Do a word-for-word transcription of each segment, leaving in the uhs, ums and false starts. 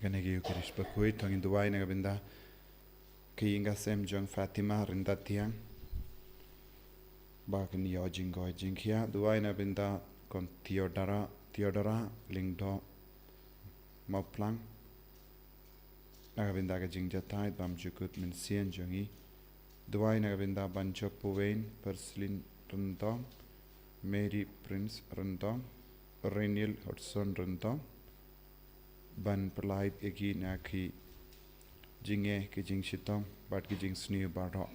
Kane ki ïa ki rish bakhuid, to ngin duwai na ka bynta ki ïing ki sem jong Fatima Ryntathiang, ba kin ïoh jingkoit jingkhiah. Duwai na ka bynta Khon Theodora, Theodora Lyngdoh Mawphlang, na ka bynta ka jingjahthait bymjukut mynsiem jong ngi. Duwai na ka bynta Banjop Puwein, Perslin Ryntong, Mary Prince Ryntong, Reniel Hudson Ryntong, ban pynlait ïa ki na ki jingeh, ki jingshitom bad ki jingsniew baroh.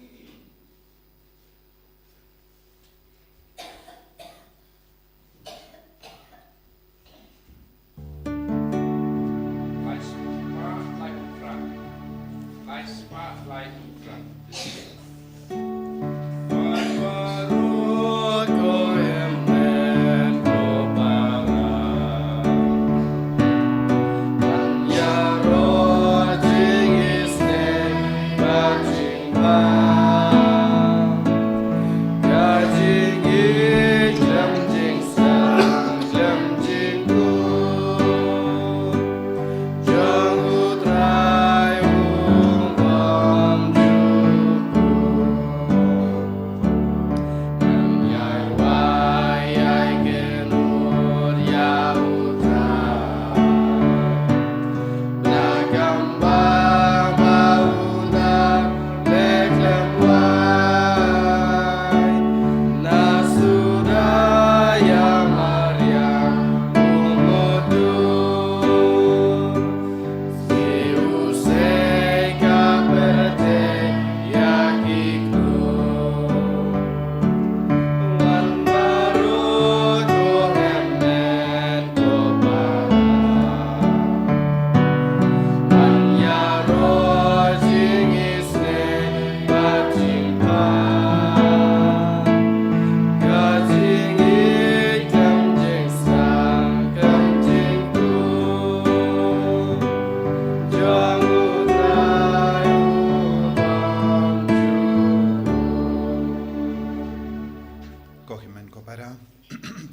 Ko hynmen ko para,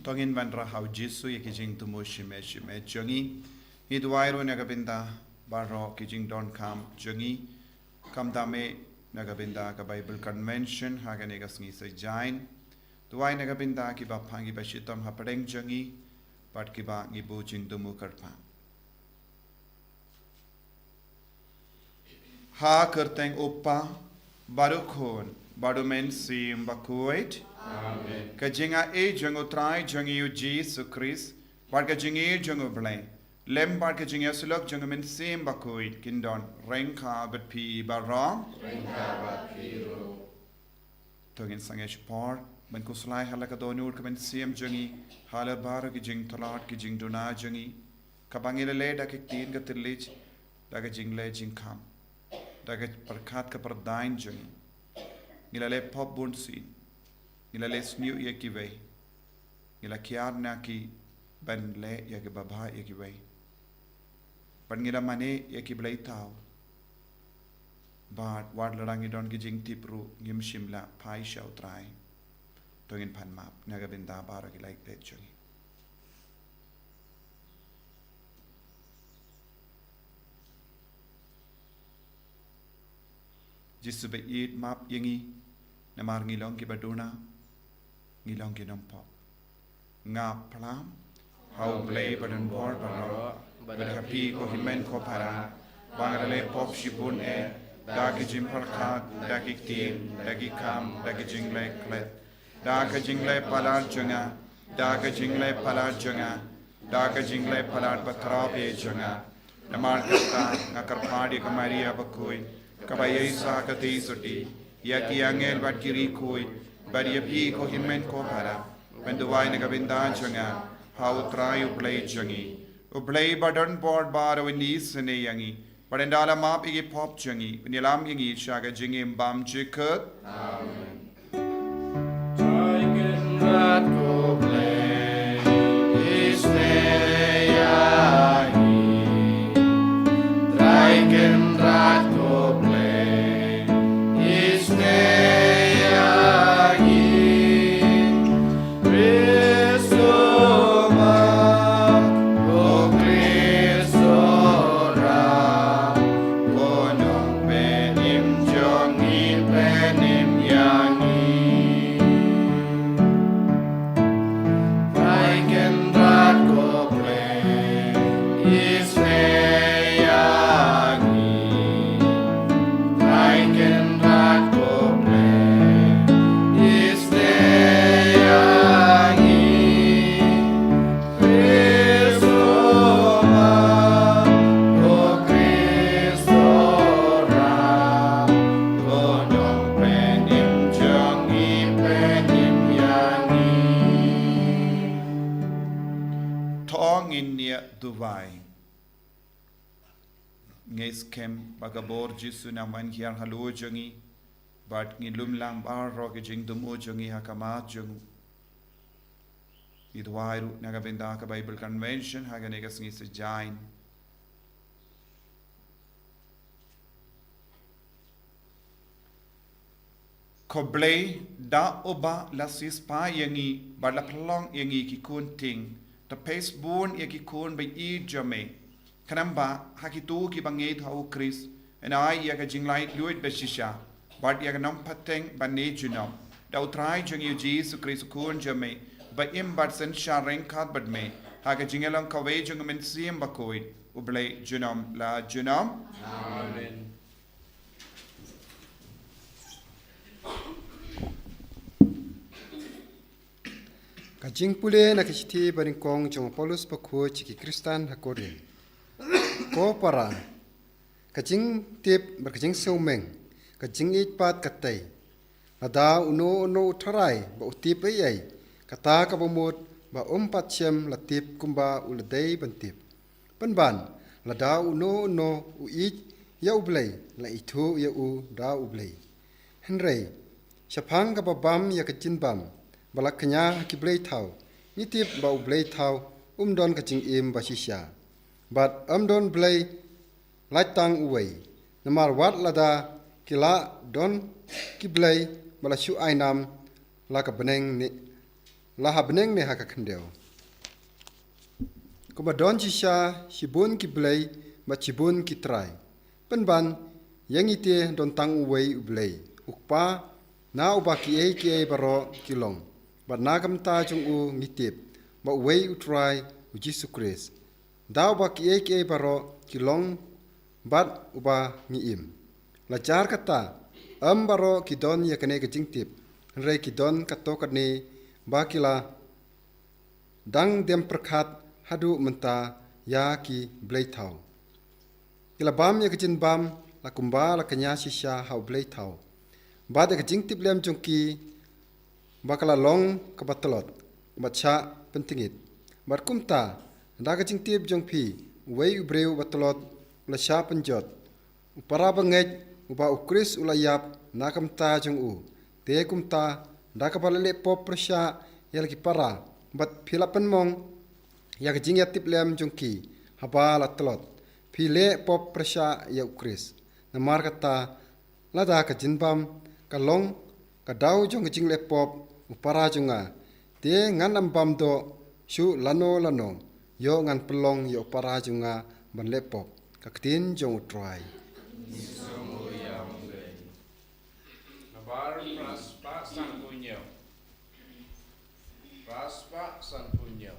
to ngin wanrah ha u Jisu ïa ki jingthmu shimet shimet jong ngi. Ngi duwai ruh na ka bynta baroh ki jingdonkam jong ngi, khamtam eh na ka bynta ka Bible Convention ha kane ka sngi Saitjaiñ. Duwai na ka bynta kiba phang kiba shitom hapdeng jong ngi bad kiba ngi buh jingthmu kyrpang. Ha ka kyrteng U Kpa bad U Khun bad U Mynsiem Bakhuid. Amen. Ka jingaiei jong U Trai jong ngi U Jisu Khrist bad ka jingïeit jong U Blei lem bad ka jingïasyllok jong U Mynsiem Bakhuid kin don ryngkat bad phi baroh. Ryngkat bad phi ruh. To ngin sangeh shipor ban khuslai ha la ka dohnud ka mynsiem jong ngi ha la baroh ki jingtlot ki jingduna jong ngi, kaba ngi la leh da ki ktien ka thylliej, da ka jingleh jingkham, da ka pyrkhat ka pyrdain jong ngi. Ngi la leh pop bun sien, ngi la leh sniew ïa kiwei, ngi la kiar na ki ban leh ïa kiba bha ïa kiwei, bad ngi la mane ïa ki blei thaw, bad wat lada ngi don ki jingtip ruh ngim shym la phai sha U Trai. To ngin pan map na ka bynta baroh ki lait lait jong ngi. Jisu ba ïeit, map ïa ngi namar ngi long kiba duna, ngi long ki nongpop. Nga phla ha U Blei badonbor baroh bad ha phi ko hynmen ko para, ba nga la leh pop shibun eh, da ki jingpyrkhat, da ki ktien, da ki kam, da ki jingleh klet, da ka jingleh palat jong nga, da ka jingleh palat jong nga, da ka jingleh palat ba khraw eh jong nga. Namar kata nga kyrpad ïa ka Maria bakhuid, kaba ïaisah ka theisotti, ïa ki angel bad ki riewkhuid, bad ïa phi ko hynmen ko para, ban duwai na ka bynta jong nga ha U Trai U Blei jong ngi. U Blei badonbor baroh un isynei ïa ngi, bad un da la map ïa ki pop jong ngi, un ïalam ïa ngi sha ka jingim bymjukut. Amen. Trai Kynrad ko Blei, isynei ïa ngi. Trai Kynrad ko Blei, isynei ïa ngi. Khrist, ko Khrist, Iste ïa ngi, Trai Kynrad ko Blei. Iste ïa ngi, Khrist u Mem, ko Khrist u Ram, ko Nongpynim jong ngi, pynim ïa ngi. To ngin ïa duwai. Ngi skhem ba ka bor Jisu nang wan hiar halor jong ngi, bad ngi lum lang baroh ki jingthmu jong ngi ha khmat jong u. Ngi duwai ruh na ka bynta ka Bible Convention ha kane ka sngi Saitjaiñ. Ko Blei, da uba la siewspah ïa ngi bad la pynlong ïa ngi ki khun tieng, to pynbun ïa ki khun ba ïeit jong me. Khnang ba ha kito kiba ngeit ha u Khrist yn ai ïa ka jinglaitluid ba shisha bad ïa ka nongpyntip ban ym junom. Da u Trai jong ngi u Jisu Khrist u Khun jong me, ba im bad synshar ryngkat bad me ha ka jingïalong kawei jong u Mynsiem Bakhuid, U Blei junom la junom. Amen. Ka jingpule na ka shithi ba nyngkong jong u Paulus bakhuid sha ki Khristan ha Korinth. Ko para, ka jingtip bad ka jingsngewmeng, ka jingïeit pat ka tei. Lada uno uno u tharai ba u tip ei ei, kata kaba mut ba um pat shym la tip kumba u la dei ban tip. Pynban, lada uno uno u ïeit ïa U Blei, la ithuh ïa u da U Blei. Hynrei shaphang kaba bam ïa ka jingbam ba la kñia ha ki blei thaw, ngi tip ba u blei thaw um don ka jingim ba shisha. Bad um don blei lait tang uwei. Namar wat lada ki la don ki blei ba la shu ai nam la ka bneng ne, la ha bneng ne ha ka khyndew. Kumba don shisha shibun ki blei bad shibun ki trai. Pynban, ïa ngi te don tang uwei U Blei, U Kpa, na uba kiei kiei baroh ki long. Bad na ka bynta jong u ngi tip ba uwei U Trai, U Jisu Khrist. Da uba kiei kiei baroh ki long bad uba ngi im. La jar kata, ym baroh ki don ïa kane ka jingtip, hynrei ki don katto katne ba ki la dang dem pyrkhat haduh mynta ïa ki blei thaw. Ki la bam ïa ka jingbam la kumba la kñia shisha ha u blei thaw. Bad ïa ka jingtiplem jong ki ba ka la long kaba tlot, bad shah pyntngit. Bad kumta, da ka jingtip jong phi, uwei u briew ba tlot u la shah pynjot, u para bangeit uba u Khrist u la ïap na ka bynta jong u. Te kumta, da kaba la leh pop pyrshah ïa la ki para, bad phi la pynmong ïa ka jingïatiplem jong ki haba la tlot, phi leh pop pyrshah ïa u Khrist. Namar kata, lada ka jingbam ka long ka daw jong ka jingleh pop u para jong nga, te ngan ym bam doh shuh lano lano, ïoh ngan pynlong ïa u para jong nga ban leh pop. Ka ktien jong U Trai. Nabar phra spah sanphew hynñiew. Phra spah sanphew hynñiew.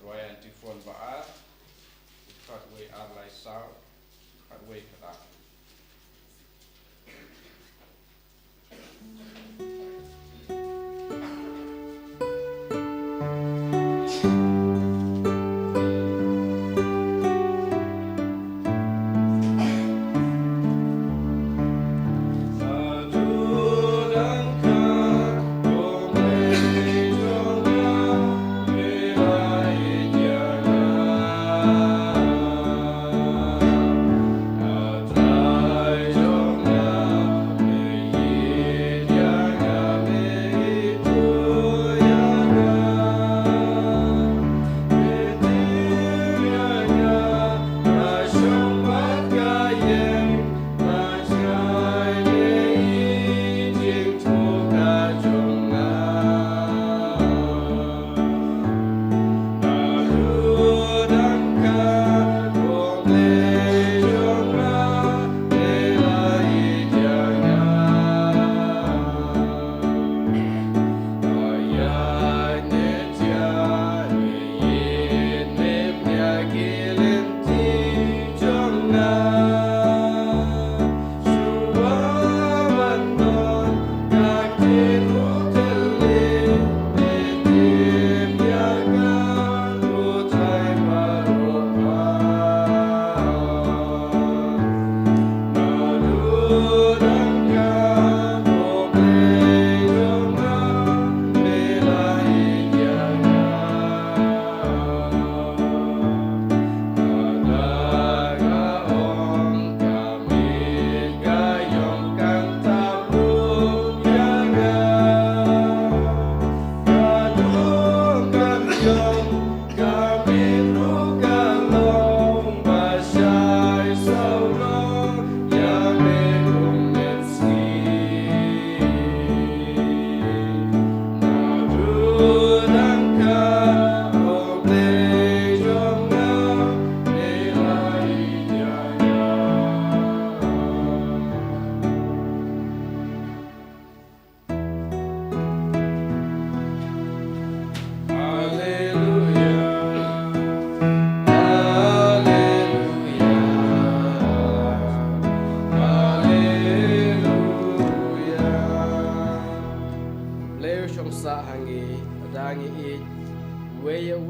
Rwai Antiphon ba ar, khatwei ar lai saw, khatwei khatar.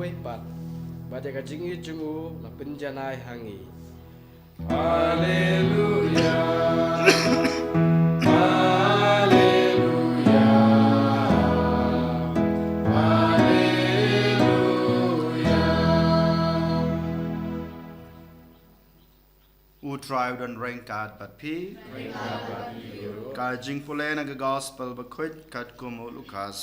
Pat, bad ïa ka jingïeit jong u la pynjanai ha ngi. Haleluya. Haleluya. Haleluya. U Trai u don ryngkat bad phi. Ka jingpule na ka Gospel bakhuid katkum u Lukas.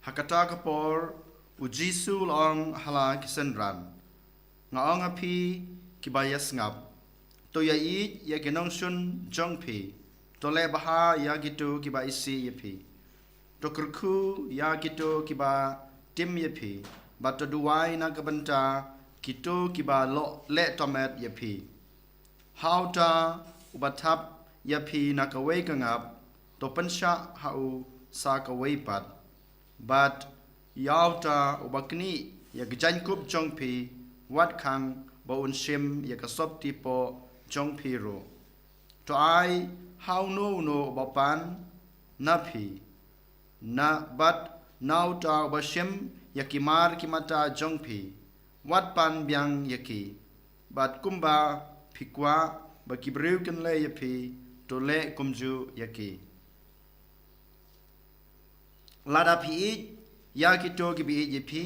Ha kata ka por, u Jisu u la ong ha la ki synran, nga ong ha phi kiba ïasngap, to ïaieit ïa ki nongshun jong phi, to leh bha ïa kito kiba isih ïa phi, to kyrkhu ïa kito kiba tim ïa phi, bad to duwai na ka bynta kito kiba lo-, leh tohmet ïa phi. Ha uta uba thap ïa phi na kawei ka ngap, to pynshah ha u sa kawei pat. Bad ïa uta uba knieh ïa ka jaiñkup jong phi, wat khang ba un shim ïa ka sopti poh jong phi ruh. To ai ha uno uno uba pan na phi, na bad na uta uba shim ïa ki mar ki mata jong phi, wat pan biang ïa ki. Bad kumba phi kwah ba ki briew kin leh ïa phi, to leh kumjuh ïa ki. Lada phi ïeit ïa kito kiba ïeit ïa phi,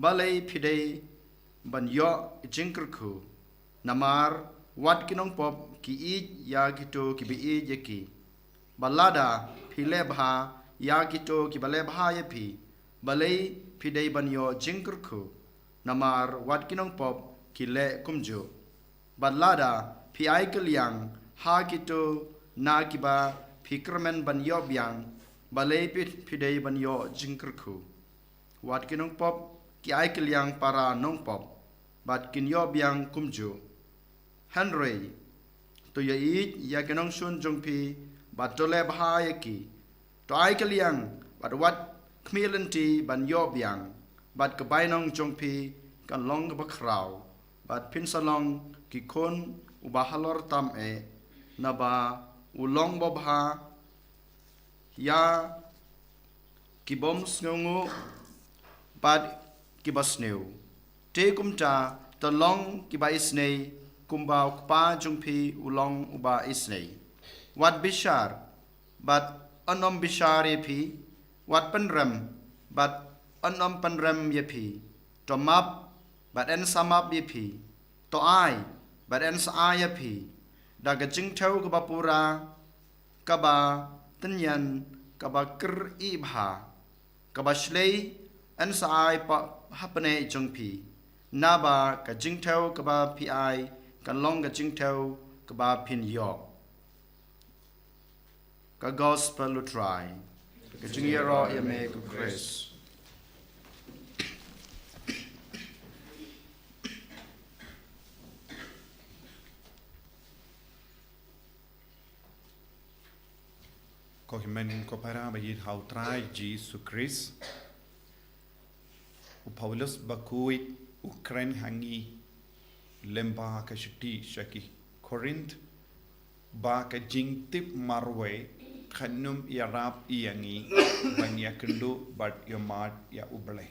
balei phi dei ban ïoh jingkyrkhu? Namar wat ki nongpop ki ïeit ïa kito kiba ïeit ïa ki. Bad lada phi leh bha ïa kito kiba leh bha ïa phi, balei phi dei ban ïoh jingkyrkhu? Namar wat ki nongpop ki leh kumjuh. Bad lada phi ai kylliang ha kito na kiba phi kyrmen ban ïoh biang, balei phi, phi dei ban ïoh jingkyrkhu? Wat ki nongpop ki ai kylliang para nongpop, bad kin ïoh biang kumjuh. Hynrei to ïaieit ïa ki nongshun jong phi, bad to leh bha ïa ki. To ai kylliang bad wat khmih lynti ban ïoh biang, bad ka bainong jong phi kan long kaba khraw, bad phin sa long ki khun uba halor tam eh, naba u long babha ïa ki bym sngewnguh bad kiba sniew. Te kumta to long kiba isnei kumba u Kpa jong phi u long uba isnei. Wat bishar bad yn ym bishar ïa phi, wat pynrem bad yn ym pynrem ïa phi. To map bad yn sa map ïa phi. To ai bad yn sa ai ïa phi. Da ka jingthew kaba pura, kaba tynñian, kaba kyrih bha, kaba shlei, yn sa ai pat ha pneh jong phi. Naba ka jingthew kaba phi ai kan long ka jingthew kaba phin ïoh. Ka Gospel u Trai. Ka jingïaroh ïa me ko Khrist. Ko hynmen ko para ba ïeit ha u Trai Jisu Khrist. U Paulus bakhuid u kren ha ngi lyngba ka shithi sha ki Korinth, ba ka jingtip marwei kan ym ïarap ïa ngi ban ïakynduh bad ïohmad ïa U Blei.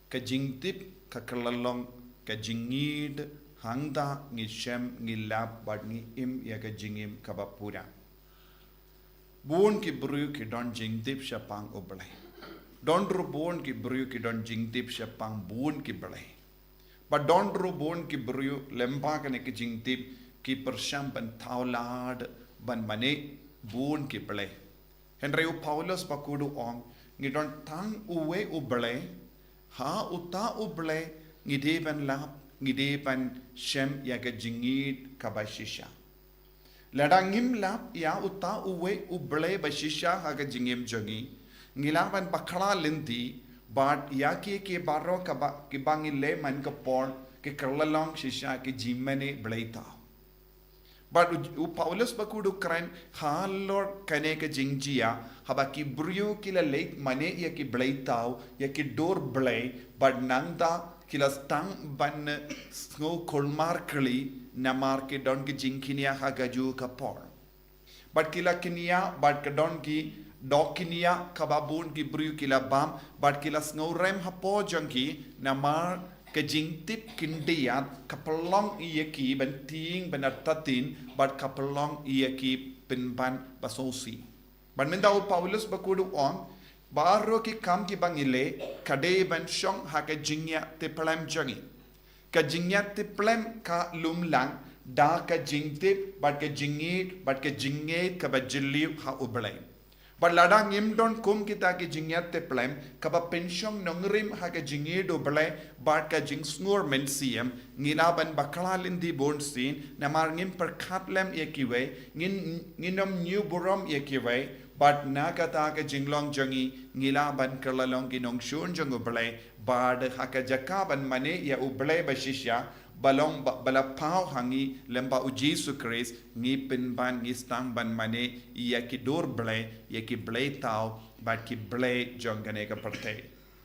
Ka jingtip ka kylla long ka jingïeid hangta ngi shem, ngi lap bad ngi im ïa ka jingim kaba pura. Bun ki briew ki don jingtip shaphang U Blei. Don ruh bun ki briew ki don jingtip shaphang bun ki blei. Bad don ruh bun ki briew lyngba kane ka jingtip ki pyrshang ban thaw lad ban mane bun ki blei. Hynrei u Paulus bakhuid u ong, ngi don tang uwei U Blei, ha uta U Blei ngi dei ban lap, ngi dei ban shem ïa ka jingïeid kaba shisha. Lada ngim lap ïa uta uwei U Blei ba shisha ha ka jingim jong ngi, ngi lah ban bakla lynti bad ïa ki, ki baroh kaba, kiba ngi leh man ka por, ki kylla long shisha ki jingmane blei thaw. Bad u, u Paulus bakhuid u kren halor kane ka jingjia, haba ki briew ki la leit mane ïa ki blei thaw, ïa ki dur blei, bad nangta ki la sdang ban sngew kulmar kylli namar ki don ki jingkñia ha kajuh ka por. Bad ki la kynniah, bad ka don ki dohkynniah kaba bun ki briew ki la bam, bad ki la sngewrem hapoh jong ki, namar ka jingtip khyndiat ka pynlong ïa ki ban tieng ban artatien, bad ka pynlong ïa ki pynban ba sngewsih. Bad mynta u Paulus bakhuid u ong, baroh ki kam kiba ngi leh, ka dei ban shong ha ka jingïatiplem jong ngi. Ka jingïatiplem ka lum lang da ka jingtip, bad ka jingïeit, bad ka jingngeit kaba jylliew ha U Blei. Bad lada ngim don kum kita ki jingïatiplem, kaba pynshong nongrim ha ka jingïeit U Blei, bad ka jingsngur mynsiem, ngi lah ban bakla lynti bunsien, namar ngim pyrkhat lem ïa kiwei, ngin, ngin ym ñiew burom ïa kiwei, bad na kata ka jinglong jong ngi, ngi lah ban kylla long ki nongshun jong U Blei, bad ha ka jaka ban mane ïa U Blei ba shisha, ba long ba, ba la paw ha ngi lyngba U Jisu Khrist, ngi pynban, ngi sdang ban mane ïa ki dur blei, ïa ki blei thaw, bad ki blei jong kane ka pyrthei.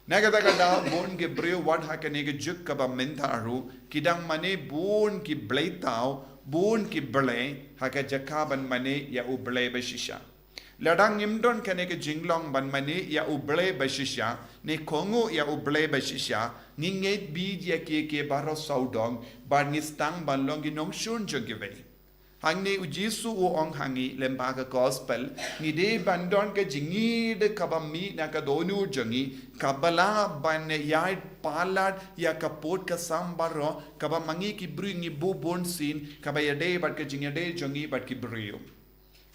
Na kata ka daw, bun ki briew wat ha kane ka juk kaba mynta ruh, ki dang mane bun ki blei thaw, bun ki blei, ha ka jaka ban mane ïa U Blei ba shisha. Lada ngim don kane ka jinglong ban mane ïa U Blei ba shisha, ne kohnguh ïa U Blei ba shisha, ngi ngeit beit ïa kiei kiei baroh sawdong, bad ngi sdang ban long ki nongshun jong kiwei. Hangne U Jisu u ong ha ngi lyngba ka gospel, ngi dei ban don ka jingïeit kaba mih na ka dohnud jong ngi, kaba lah ban ïaid palat ïa ka pud ka sam baroh, kaba ma ngi ki briew ngi buh bunsien, kaba ïadei bad ka jingïadei jong ngi bad ki briew.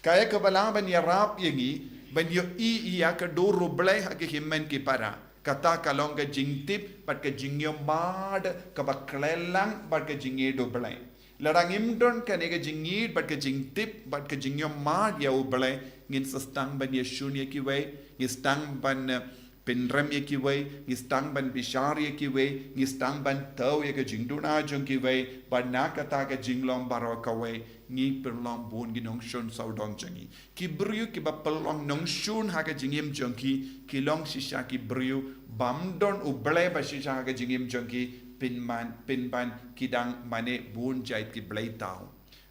Kaei kaba lah ban ïarap ïa ngi ban ïohi ïa ka dur U Blei ha ki hynmen ki para. Kata ka long ka jingtip bad ka jingïohmad kaba khleh lang bad ka jingïeit U Blei. Lada ngim don kane ka jingïeit bad ka jingtip bad ka jingïohmad ïa U Blei, ngin sa sdang ban ïashun ïa kiwei, ngin sdang ban, eh, pynrem ïa kiwei, ngi sdang ban bishar ïa kiwei, ngi sdang ban thaw ïa ka jingduna jong kiwei, bad na kata ka jinglong baroh kawei, ngi pynlong bun ki nongshun sawdong jong ngi. Ki briew kiba pynlong nongshun ha ka jingim jong ki, ki long shisha ki briew bym don U Blei ba shisha ha ka jingim jong ki, pynban, pynban ki dang mane bun jait ki blei thaw.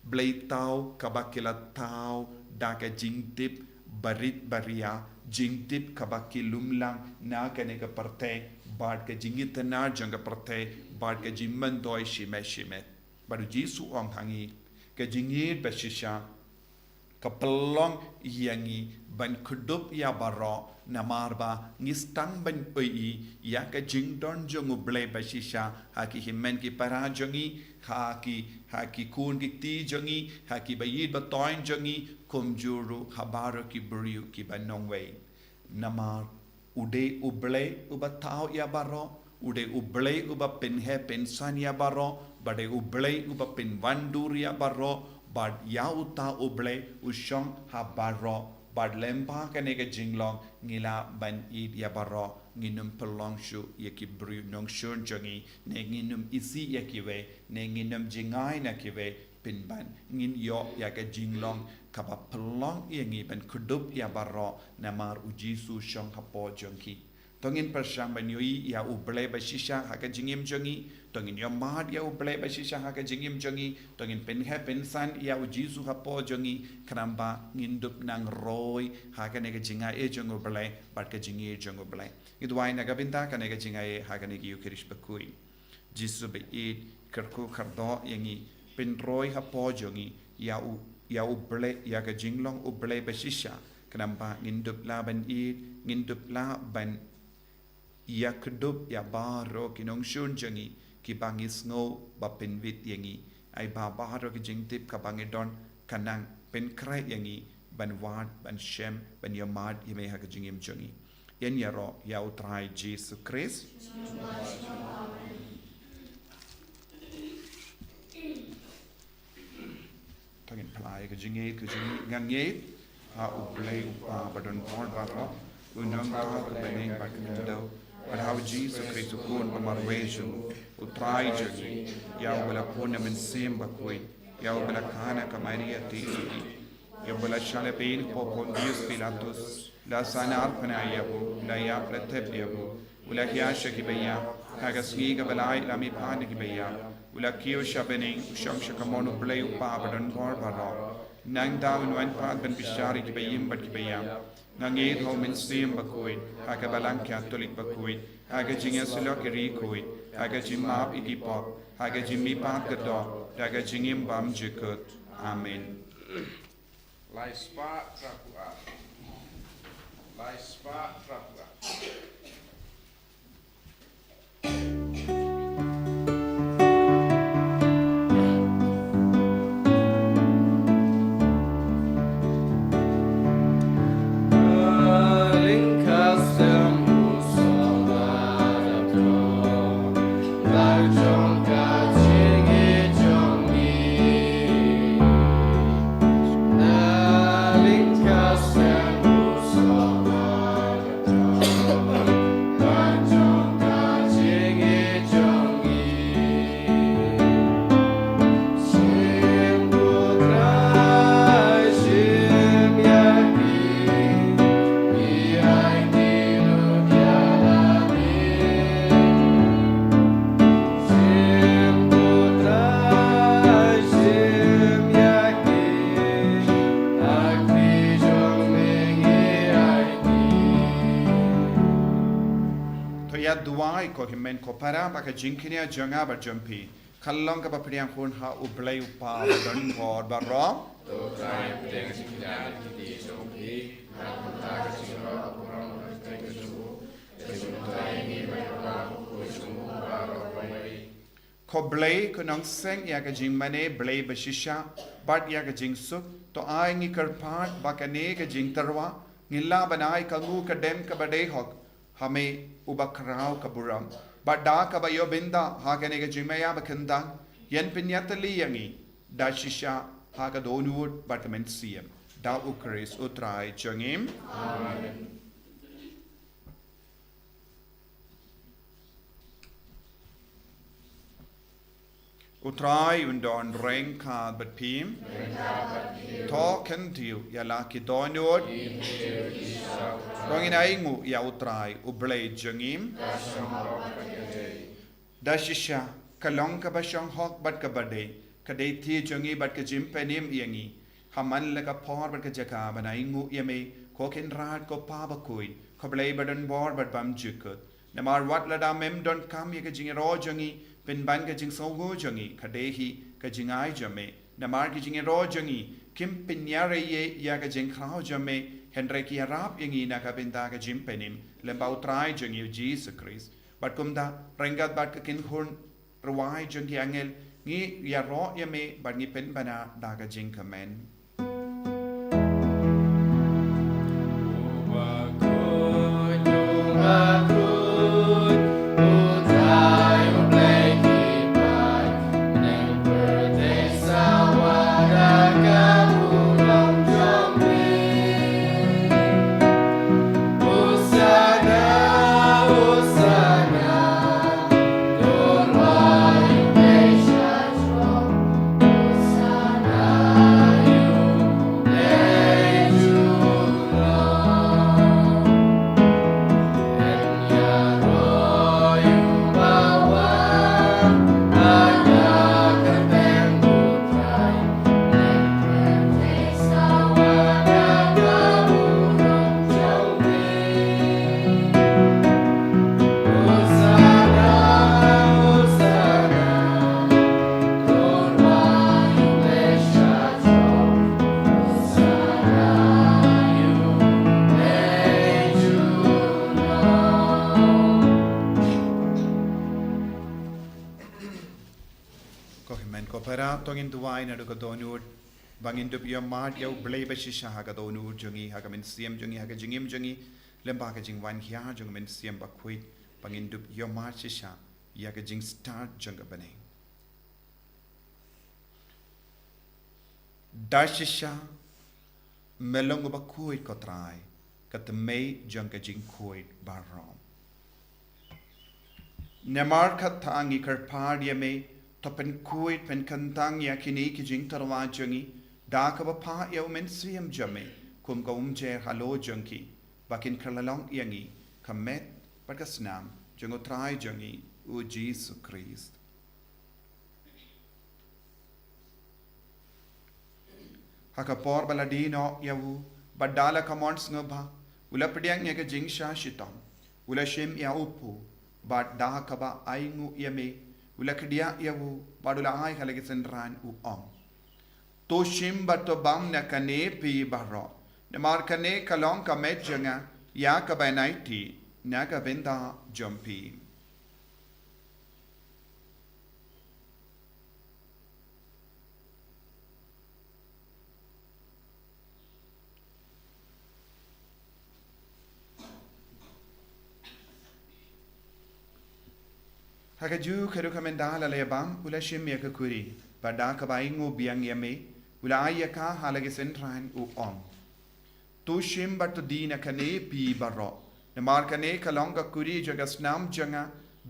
Blei thaw kaba ki la thaw da ka jingtip barit baria, jingtip kaba ki lum lang na kane ka pyrthei, bad ka jingïatynnad jong ka pyrthei, bad ka jingmyntoi shimet shimet. Bad U Jisu u ong ha ngi, ka jingïeit ba shisha ka pynlong ïa ngi ban kdup ïa baroh, namar ba ngi sdang ban ïohi ïa ka jingdon jong U Blei ba shisha ha ki hynmen ki para jong ngi, ha ki, ha ki khun ki kti jong ngi, ha ki ba ïeit ba thoiñ jong ngi, kumjuh ruh ha baroh ki briew kiba nongwei. Namar u dei U Blei uba thaw ïa baroh, u dei U Blei uba pynheh pynsan ïa baroh, bad dei U Blei uba pynwandur ïa baroh, bad ïa uta U Blei u shong ha baroh, bad lyngba kane ka jinglong ngi lah ban ïeit ïa baroh, ngin ym pynlong shuh ïa ki briew nongshun jong ngi, ne ngin ym isih ïa kiwei, ne ngin ym jngai na kiwei, pynban ngin ïoh ïa ka jinglong kaba pynlong ïa ngi ban kdup ïa baroh, namar U Jisu u shong hapoh jong ki. To ngin pyrshang ban ïohi ïa U Blei ba shisha ha ka jingim jong ngi, to ngin ïohmad ïa U Blei ba shisha ha ka jingim jong ngi, to ngin pynheh pynsan ïa U Jisu hapoh jong ngi, khnang ba ngin dup nang roi ha kane ka jingai jong U Blei bad ka jingïeit jong U Blei. Ngi duwai na ka bynta kane ka jingai ha kane ka Eukharist bakhuid. Jisu ba ïeit, kyrkhu kyrdoh ïa ngi, pynroi hapoh jong ngi ïa U, ïa U Blei, ïa ka jinglong U Blei ba shisha, khnang ba ngin dup lah ban ïeit, ngin dup lah ban ïa kdup ïa baroh ki nongshun jong ngi kiba ngi sngew ba pynwit ïa ngi. Ai ba baroh ki jingtip kaba ngi don kan nang pynkhreh ïa ngi ban wad, ban shem, ban ïohmad ïa me ha ka jingim jong ngi. Ïa ngi ïaroh ïa U Trai Jisu Khrist. To ngin pynlait ka jingngeit, ka jingngeit, ngan ngeit ha U Blei U Kpa badonbor baroh, U Nongthoh bad bneng bad khyndew, bad ha U Jisu Khrist U Khun ba marwei jong U Trai jong ngi, ïa uba la pun na Mynsiem Bakhuid, ïa uba la kha na ka Maria Theisotti, ïa uba la shah lehbeiñ hapoh Pontius Pilatus, la sahnarphna ïa u, la ïap la thep ïa u, u la hiar sha kiba ïap, ha ka sngi kaba lai u la mihpat na kiba ïap, u la kiew sha bneng, u shong sha kamon U Blei U Kpa badonbor baroh. Nangta un wan pat ban bishar ïa kiba im bad kiba ïap. Nga ngeit ha u Mynsiem Bakhuid, ha ka Balang Katholik bakhuid, ha ka jingïasyllok ïa ri khuid, ha ka jingmap ïa ki pop, ha ka jingmihpat ka doh, ha ka jingim bymjukut. Amen. Lai spah phra phew ar. Lai spah phra phew ar. To ïa duwai ko hynmen ko para, ba ka jingkñia jong nga bad jong phi kan long kaba pdiang hun ha U Blei U Kpa ba don bor baroh. To Trai, pdiang jingkñia ha kti jong phi, na ka bynta ka jingïaroh ka burom ka kyrteng ka jong u, ka jingmyntoi ïa ngi bad ïa ka burom ka jong u baroh kawei. Ko Blei, ko nongseng ïa ka jingmane, Blei bashisha bad ïa ka jingsuk, to ai ngi kyrpad ba kane ka jingtyrwa ngin lah ban ai ka nguh ka dem kaba dei hok ha me uba khraw ka burom. Bad da kaba ïoh bynta ha kane ka jingmaïa ba kyntang, ïeng pynïatylli ïa ngi da shisha ha ka dohnud bad ka mynsiem. Da U Khrist U Trai jong ngi. Amen. U Trai un don ryngkat bad phi. To kyntiew ïa la ki dohnud. To ngin ainguh ïa U Trai U Blei jong ngi. Da shisha ka long kaba shong hok bad kaba dei, ka dei kti jong ngi bad ka jingpynim ïa ngi. Ha man la ka por bad ka jaka ban ainguh ïa me, ko Kynrad, ko Pa bakhuid, ko Blei ba don bor bad bymjukut. Namar wat lada mem donkam ïa ka jingïaroh jong ngi pynban ka jingsngewnguh jong ngi, ka dei hi ka jingai jong me. Namar ki jingïaroh jong ngi kim pynïarap ïa ka jingkhraw jong me, hynrei ki ïarap ïa ngi na ka bynta ka jingpynim lyngba U Trai jong ngi U Jisu Khrist. Bad kumta, ryngkat bad ka kynhun rwai jong ki angel, ngi ïaroh ïa me bad ngi pynbna da ka jingkmen. Ko hynmen ko para, to ngin duwai naduh ka dohnud ba ngin dup ïohmad ïa U Blei bashisha ha ka dohnud jong ngi, ha ka mynsiem jong ngi, ha ka jingim jong ngi, lyngba ka jingwan hiar jong ka Mynsiem Bakhuid, ba ngin dup ïohmad shisha ïa ka jingstad jong ka bneng. Da shisha me long uba khuid ko Trai, ka tmei jong ka jingkhuid baroh. Namar kata ngi kyrpad ïa me, to pynkhuid pynkyntang ïa kine ki jingtyrwa jong ngi da kaba phah ïa U Mynsiem jong me kum ka umjer halor jong ki, ba kin kylla long ïa ngi ka met bad ka snam jong U Trai jong ngi U Jisu Khrist. Ha ka por ba la die noh ïa u, bad da la ka mon sngewbha, u la pdiang ïa ka jingshah shitom, u la shim ïa u phew, bad da kaba ainguh ïa me, u la khdiah ïa u, bad u la ai ha la ki synran, u ong: To shim bad to bam na kane phi baroh, namar kane ka long ka met jong nga ïa kaba yn aiti na ka bynta jong phi. Ha kajuh ka rukom ynda la ïa bam, u la shim ïa ka khuri, bad da kaba ainguh biang ïa me, u la ai ïa ka ha la ki synran, u ong: To shim bad to die na kane phi baroh, namar kane ka long ka khuri jong ka snam jong nga,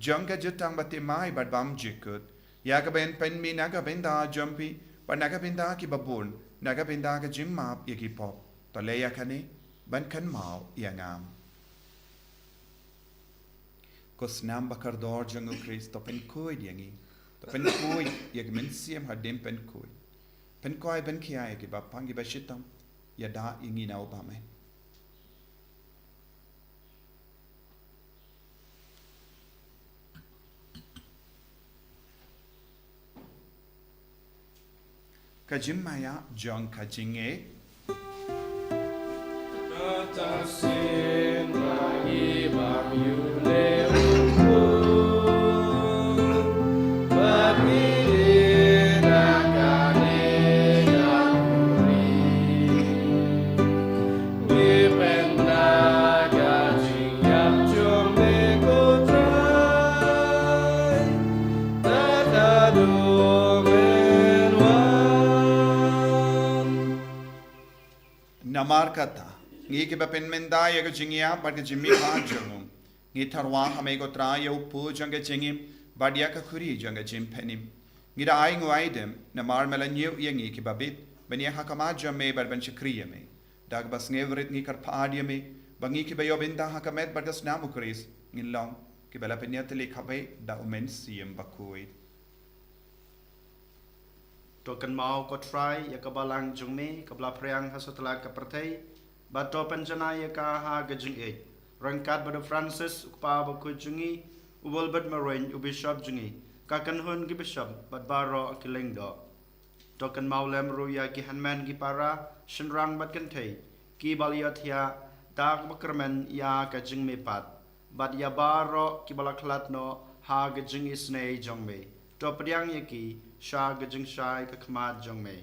jong ka jutang bathymmai bad bymjukut, ïa kaba yn pynmih na ka bynta jong phi bad na ka bynta ki babun, na ka bynta ka jingmap ïa ki pop. To leh ïa kane ban kynmaw ïa nga. Ko snam ba kordor jong U Khrist, to pynkhuid ïa ngi, to pynkhuid ïa ki mynsiem hadien pynkhuid. Pynkhuid, pynkhia ïa ki bapang ki bashitom, ïada ïa ngi na u bam. Ka jingmaïa jong ka jingngeit. Namar kata, ngi kiba pynmynta ïa ka jingïap bad ka jingmihpat jong u, ngi tharwa ha me ko Trai ïa u phew jong ka jingim bad ïa ka khuri jong ka jingpynim. Ngi da ainguh aidem namar me la ñiew ïa ngi kiba bit ban ïa ha khmat jong me bad ban shakri ïa me. Da kaba sngewrit ngi kyrpad ïa me ba ngi kiba ïoh bynta ha ka met bad ka snam U Khrist ngin long kiba la pynïatylli kawei da U Mynsiem Bakhuid. To kynmaw ko Trai ïa ka balang jong me kaba la phriang ha satlak ka pyrthei, bad to pynjanai ïa ka ha ka jingïeit, ryngkat bad u Francis u kpa bakhuid jong ngi, u Wilbert Marwein u bishop jong ngi, ka kynhun ki bishop bad baroh ki lyngdoh. To kynmaw lem ruh ïa ki hynmen ki para, shynrang bad kynthei, kiba la ïohthiah da kaba kyrmen ïa ka jingmihpat, bad ïa baroh kiba la khlad noh ha ka jingisynei jong me. To pdiang ïa ki sha ka jingshai ka khmat jong me.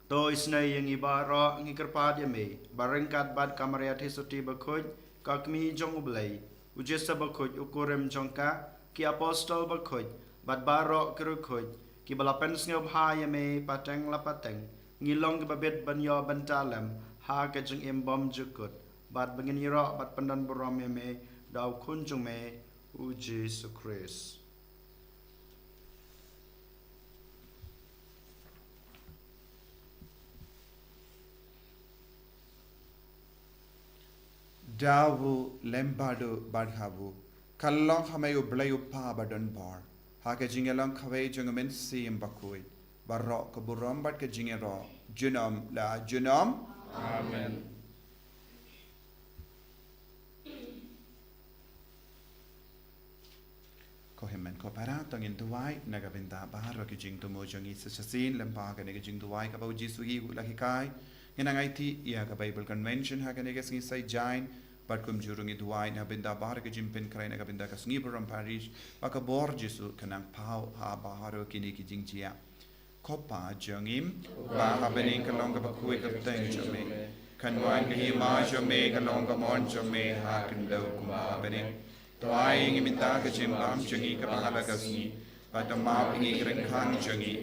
To isynei ïa ngi baroh, ngi kyrpad ïa me, ba ryngkat bad ka Maria Theisotti bakhuid, ka Kmie jong U Blei, U Joseph bakhuid u kurim jong ka, ki apostol bakhuid, bad baroh ki riewkhuid kiba la pynsngewbha ïa me pateng la pateng, ngi long kiba bit ban ïoh bynta lem ha ka jingim bymjukut, bad ba ngin ïaroh bad pyndonburom ïa me da U Khun jong me, U Jisu Khrist. Da u lem bad u bad ha u, ka long ha me U Blei U Kpa badonbor, ha ka jingïalong kawei jong U Mynsiem Bakhuid, baroh ka burom bad ka jingïaroh junom la junom. Amen. Ko hynmen ko para, to ngin duwai na ka bynta baroh ki jingthmu jong ngi. Sa shisien lem bad kane ka jingduwai kaba U Jisu hi u la hikai, ngin nang aiti ïa ka Bible Convention ha kane ka sngi Saitjaiñ, bad kumjuh ruh ngi duwai na ka bynta baroh ki jingpynkhreh na ka bynta ka sngi burom parish, ba ka bor Jisu kan nang paw ha baroh kine ki jingjia. Ko Pa jong ngi, ba ha bneng, ka long kaba khuid ka kyrteng jong me. Kan wan ka hima jong me, ka long ka mon jong me ha khyndew kumba ha bneng. To ai ïa ngi mynta ka jingbam jong ngi kaba ha la ka sngi. Bad to map ïa ngi ki ryngkang jong ngi,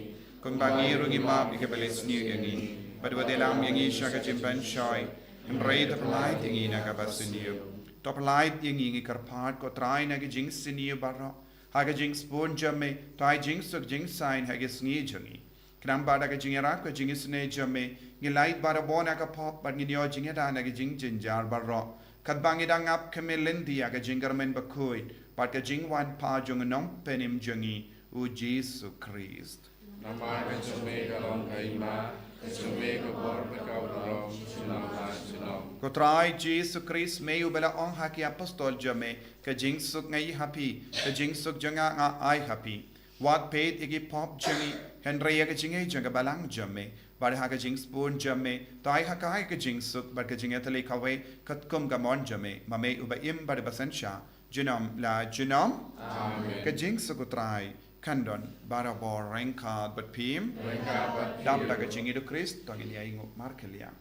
kumba ngi ruh ngi map ïa kiba lehsniew ïa ngi. Bad wat ïalam ïa ngi sha ka jingpynshoi, hynrei to pyllait ïa ngi na kaba sniew. To pyllait ïa ngi, ngi kyrpad ko Trai, na ki jingsniew baroh, ha ka jingsbun jong me, to ai jingsuk jingsaiñ ha ki sngi jong ngi. Khnang ba da ka jingïarap ka jingisynei jong me, ngin lait barabor na ka pop bad ngin ïoh jingïada na ki jingjynjar baroh, katba ngi dang ap khmih lynti ïa ka jingkyrmen bakhuid bad ka jingwan pat jong U Nongpynim jong ngi, U Jisu Khrist. Namar ka jong me ka long ka hima, ka jong me ka bor bad ka burom, junom la junom. Ko Trai Jisu Khrist, me uba la ong ha ki apostol jong me, ka jingsuk nga ai ha phi, ka jingsuk jong nga nga ai ha phi. Wat peit ïa ki pop jong ngi, hynrei ïa ka jingngeit jong ka balang jong me. Bad ha ka jingsbun jong me, to ai ha ka ka jingsuk bad ka jingïatylli kawei katkum ka mon jong me, ma me uba im bad uba synshar, junom la junom. Amen. Ka jingsuk U Trai kan don barabor ryngkat bad phi. Ryngkat bad phi. Dap da ka jingïeit U Khrist, to ngin ïa ïnguh markhaliang.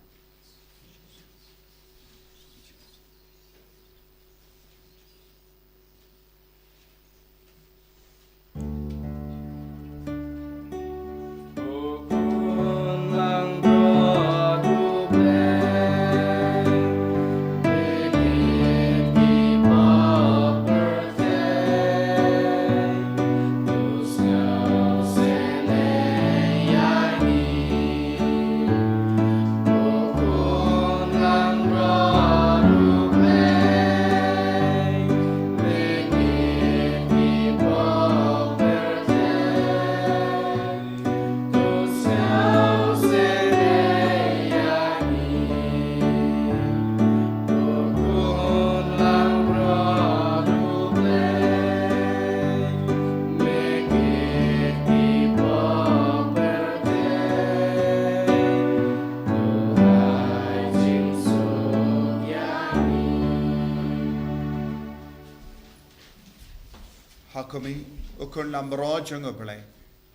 Ha khmih, U Khun Lamroh jong U Blei.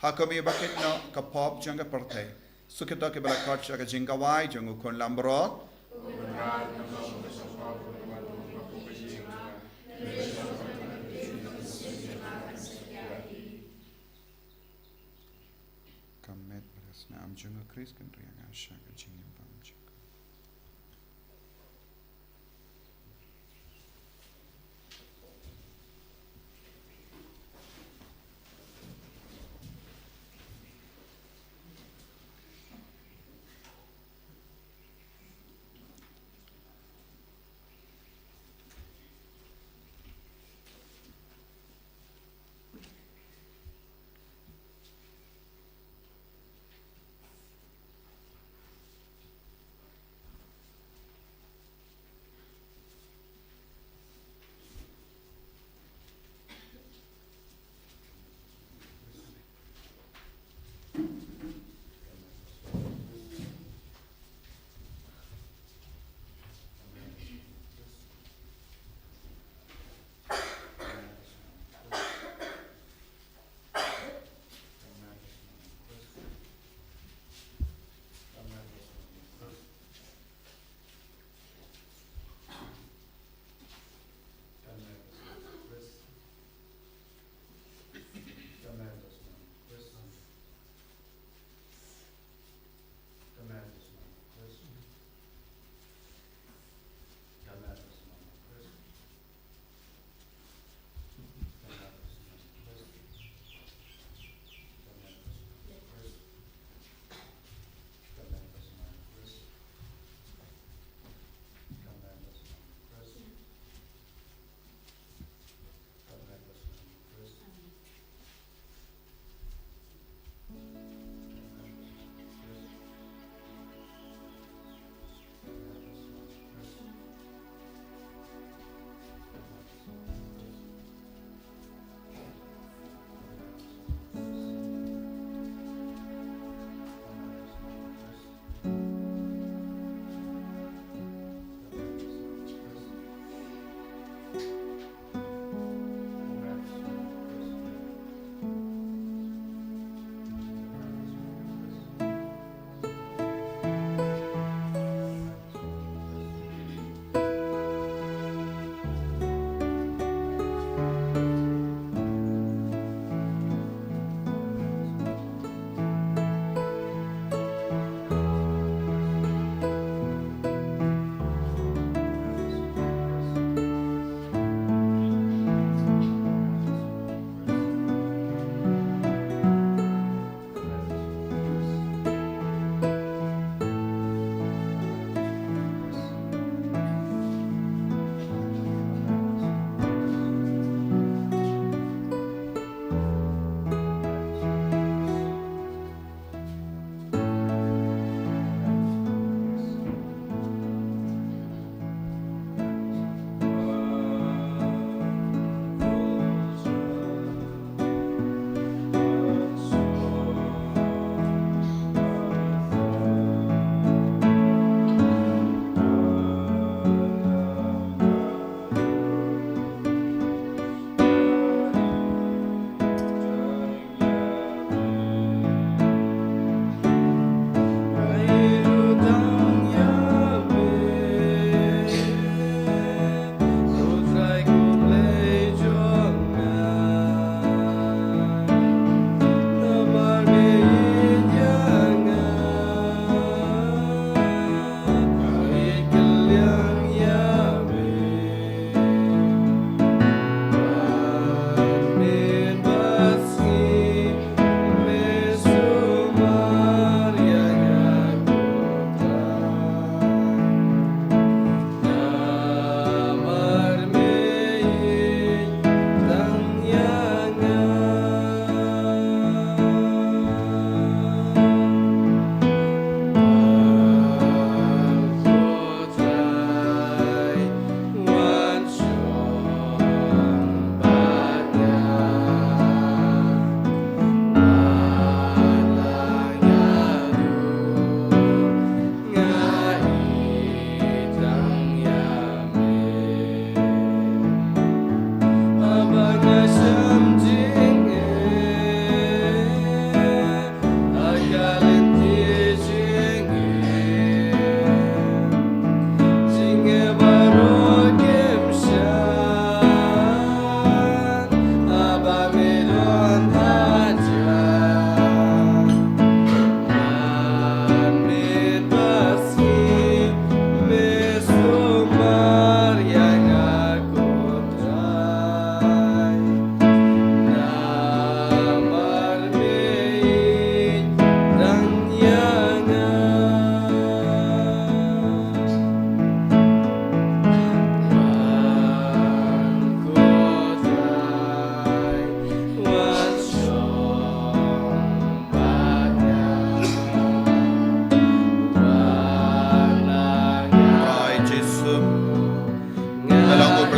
Ha khmih, ba kit noh ka pop jong ka pyrthei. Suk ïa kito kiba la khot sha ka jingkhawai jong U Khun Lamroh. Ka met bad ka snam jong U Khrist kan ïa nga sha ka jingim bymjukut.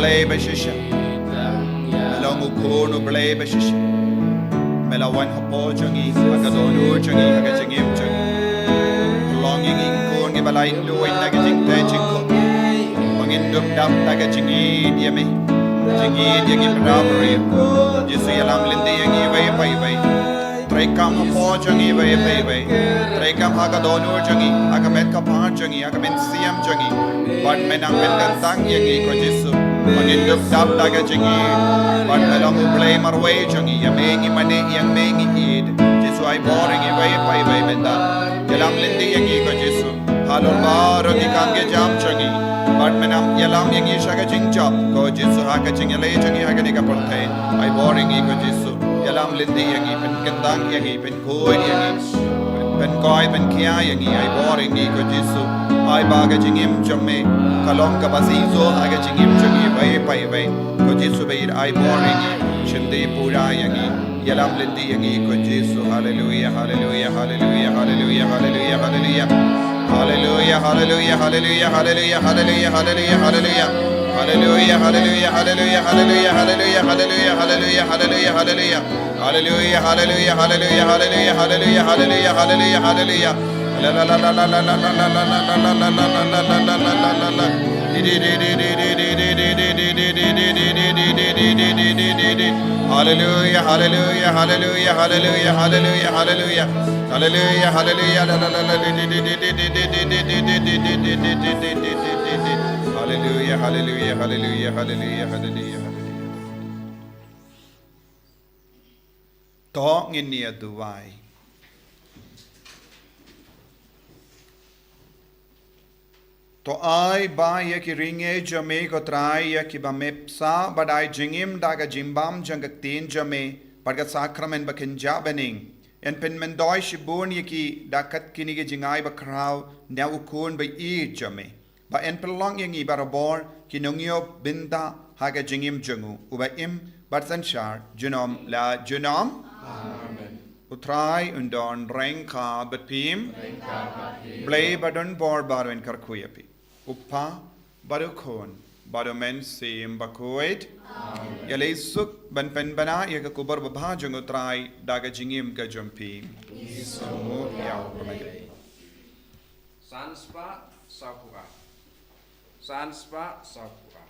Blei ba shisha. Me long u khun u Blei ba shisha. Me la wan hapoh jong ngi, ha ka dohnud jong ngi, ha ka jingim jong ngi. Long ïa ngi khun ngi ba la ïeit na ka jingtei jingkhuid. Ba ngin dup dap da ka jingïeit ïa me. Jingïeit ïa ngi para briew. Jisu ïalam lynti ïa ngi iwei pa iwei. Treikam hapoh jong ngi iwei pa iwei. Treikam ha ka dohnud jong ngi, ha ka met ka phad jong ngi, ha ka mynsiem jong ngi. Bad me nang pynkyntang ïa ngi ko Jisu. Ba ngin dup dap da ka jingïeit. Bad me long u Blei marwei jong ngi, ïa me ngi mane, ïa me ngi ïeit. Jisu ai bor ïa ngi iwei pa iwei mynta. Ïalam lynti ïa ngi ko Jisu. Halor baroh ki kam ki jam jong ngi. Bad me nang ïalam ïa ngi sha ka jingjop ko Jisu, ha ka jingïaleh jong ngi ha kane ka pyrthei. Ai bor ïa ngi ko Jisu. Ïalam lynti ïa ngi, pynkyntang ïa ngi, pynkhuid ïa ngi. Pynkhuid pynkhia ïa ngi, ai bor ïa ngi ko Jisu. Ai ba ka jingim jong me ka long kaba shisha ha ka jingim jong ngi iwei pa iwei. Ko Jisu ba ïeit, ai bor ïa ngi. Shim te pura ïa ngi. Ïalam lynti ïa ngi ko Jisu. Haleluia, haleluia, haleluia, haleluia, haleluia, haleluia. Haleluia, haleluia, haleluia, haleluia, haleluia, haleluia, haleluia. Haleluia, haleluia, haleluia, haleluia, haleluia, haleluia, haleluia, haleluia, haleluia. Haleluia, haleluia, haleluia, haleluia, haleluia, haleluia, haleluia, haleluia. Haleluia, haleluia, haleluia, haleluia, haleluia, haleluia, haleluia. Haleluia, haleluia, la, la, la, la, di, di, di, di. Haleluia, haleluia, haleluia, haleluia, haleluia, haleluia. To ngin ïa duwai. To ai ba ïa ki ri ngeit jong me ko Trai, ïa kiba me pynsaw bad ai jingim da ka jingbam jong ka ktien jong me bad ka sakramen ba kynja bneng, yn pynmyntoi shibun ïa ki da kat kine ki jingai bakhraw na u Khun ba ïeit jong me. Ba yn pynlong ïa ngi barabor ki nongïoh bynta ha ka jingim jong u, uba im bad synshar junom la junom. Amen. U Trai un don ryngkat bad phi. Ryngkat bad phi. Blei ba don bor baroh un kyrkhu ïa phi. U Kpa, bad u Khun, bad u Mynsiem Bakhuid. Amen. Ïaleh suk ban pynbna ïa ka khubor babha jong u Trai da ka jingim ka jong phi. Ngi sngewbha ïa u Blei. San spah saw phew ar. San spah saw phew ar.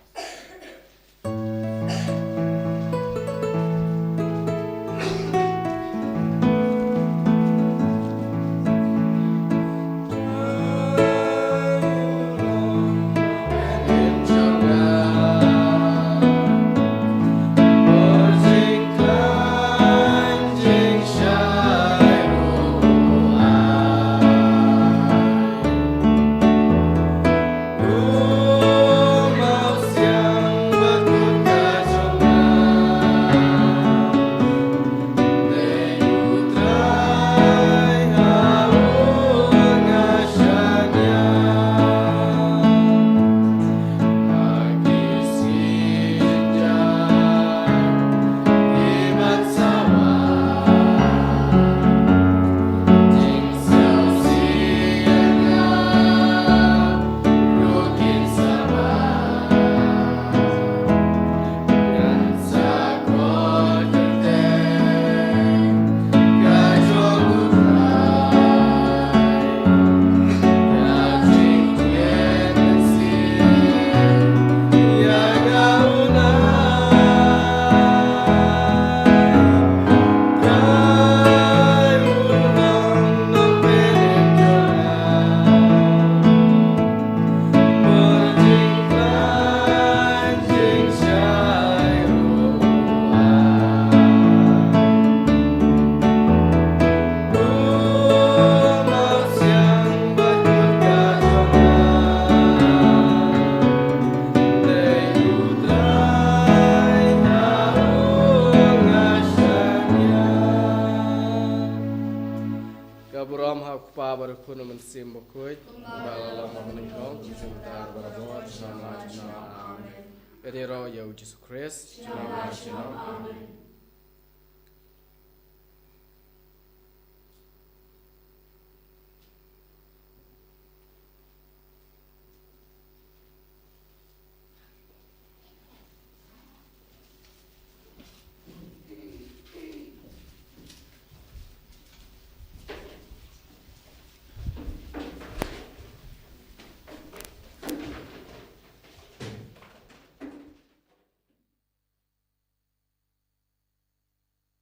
Ka burom ha u Kpa bad u Khun u Mynsiem Bakhuid. Kumba la long ha kaba nyngkong, kumjuh mynta, barabor, junom la junom. Amen. Ïaroh ïa u Jisu Khrist. Junom la junom. Amen.